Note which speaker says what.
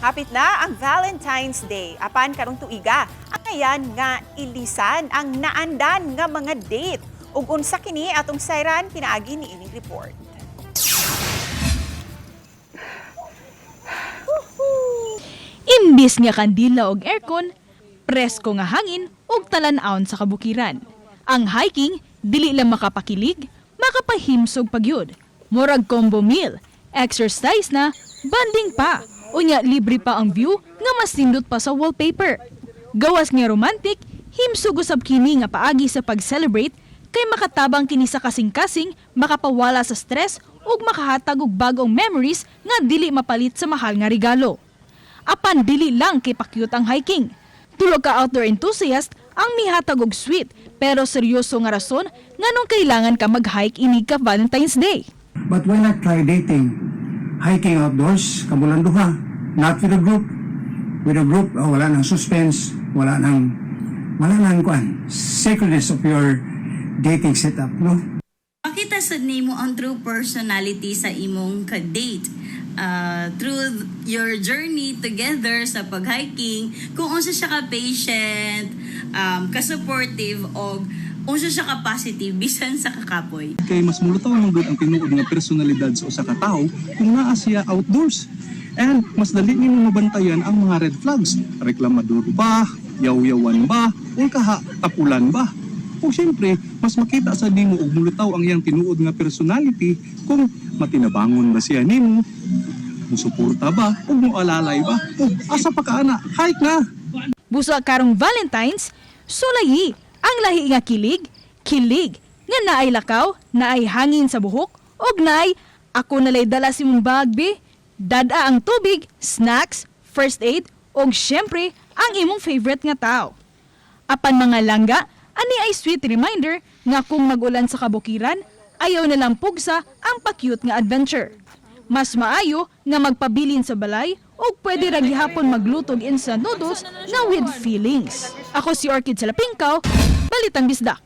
Speaker 1: Hapit na ang Valentine's Day. Apan karong tuiga, angayan nga ilisan ang naandan nga mga date. Ug unsa kini, atong sayran pinaagi ni ining report.
Speaker 2: Imbis nga kandila og aircon, presko nga hangin ug talan-awon sa kabukiran. Ang hiking dili lang makapakilig, makapahimsog pagyud. Murag combo meal, exercise na, bonding pa. Unya libre pa ang view nga mas nindot pa sa wallpaper. Gawas nga romantic, himsog usab kini nga paagi sa pag-celebrate kay makatabang kini sa kasing-kasing, makapawala sa stress ug makahatag og bagong memories nga dili mapalit sa mahal nga regalo. Apan dili lang kay pa-cute ang hiking. Tulo ka outdoor enthusiast ang mihatag og sweet pero seryoso nga rason nganong kailangan ka mag-hike inig ka Valentine's Day.
Speaker 3: But why not try dating? Hiking outdoors, kamo lang duha. Not with a group. With a group, oh, wala nang suspense, wala nang kuan, sacredness of your dating setup, no?
Speaker 4: Makita sad nimo ang true personality sa imong ka-date through your journey together sa pag-hiking, kung unsa siya ka-patient, ka-supportive, o unsa siya ka-positive bisan sa kakapoy.
Speaker 5: Kay mas mulutaw man gud ang tinuod nga personalidad sa usa ka tawo kung naa siya outdoors. And mas dali nimo mabantayan ang mga red flags. Reklamador ba, yaw-yawan ba, o kaha tapulan ba? O siyempre, mas makita sa nimo og mulutaw ang iyang tinuod nga personality kung matinabangon ba siya nimo, musuporta ba, o mualalay ba? O asa pa ka ana, hike na!
Speaker 2: Busa karong Valentine's, sulayi ang lahi nga kilig, kilig nga naay lakaw, naay hangin sa buhok, ug naay ako nalay dala sa imong bag be. Dad-a ang tubig, snacks, first aid, ug syempre ang imong favorite nga tao. Apan mga langga, ani ay sweet reminder nga kung magulan sa kabukiran, ayaw na lang pugsa ang pa-cute nga adventure. Mas maayo nga magpabilin sa balay o pwede ra gihapon maglutog instant noodles na with feelings. Ako si Orchid Salapingkaw, Balitang Bisdak.